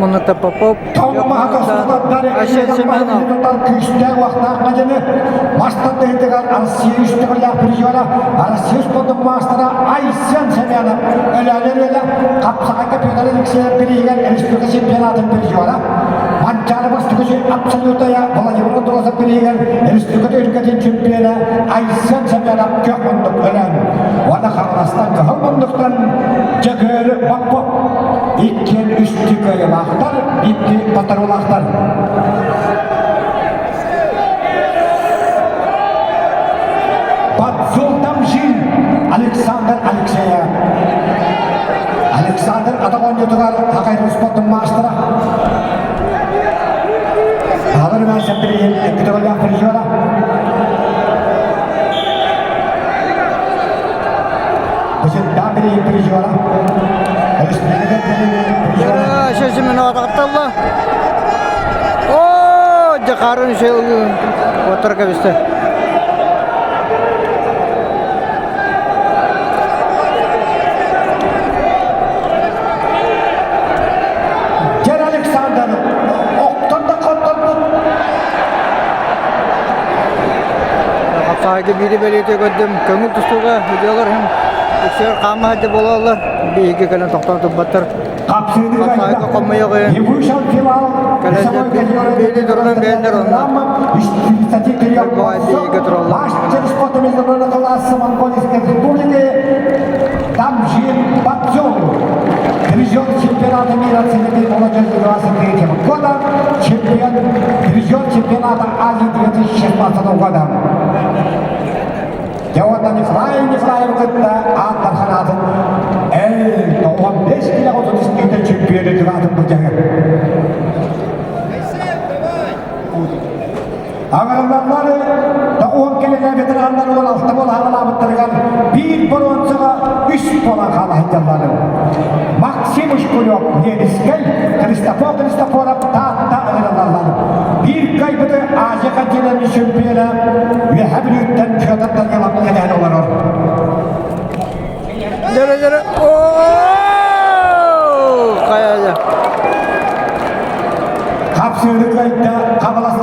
муннукта Попов, Тоҥ маһа тостубаттар Айсен Семенов. тутар күүстээх уохтаах мадьыны мастан тыһытыгар Россия үс төгүллээх призера, Россия спордун маастара Айсен Семенов Өлөөнө Өлүөлэ Хапсаҕайга Петр Алексеев бирииһигэр республика чемпионатын призера, Манчаары бастакы абсолютая Владимир Андросов бирииһигэр республика үргэтин чемпиона Айсен Семенов көх мундук өлөөн уонна Хаҥаластан кыһыл мундуктан Дьөгүөр Попов иккиэн үстүү кыайыылаахтар, икки батарыылаахтар. Подзултамжин Александр Алексеев. Александр атах оонньуутугар Хакайрын спортун маастара. Аҕалар Иван Саприин эккитоголлаах призера. Семенова Оо, дьахарын отор кэбистэ. Дьэр Александр охтон да хотторбут. Хапсаайга биири бэлиэтии көрдүм. Көҥүл тустууга видеолар һин үксүгэр хаама сылдьар буолаллар. Биһиги кэлэн тохтоон турбаттар. Хапсаайга хоммойоҕуйан кэлэн биири турунан бэйэлэр онно биһиги тураллар. Мастер спорта международного класса Монгольской Республики Тамжин Бацун. Призер чемпионата мира среди молодежи 23 года, чемпион, призер чемпионата Азии 2016 года. Дьэ Николай Николаев кытта ааттар ханаатын эл 95 кило 33 чемпионы тураатын былдьаһыр. Аҥарыллаллар тоҕуһун кэлинэ ветераннар уон алта буол хаалаабыттарыгар биир боруонсаҕа үс буолан хаала сылдьалларын. Максим Ушкулев Ленискэй, Христофор Христофоров Таатта ыҥырыллаллар. Биир кыайбыты Азия континенын чемпиона Үөһэ Бүлүүттэн Федор Данилов кэтээн олорор. Дьөрө дьөрө хайа Хапсыыры кыайда Хабалас.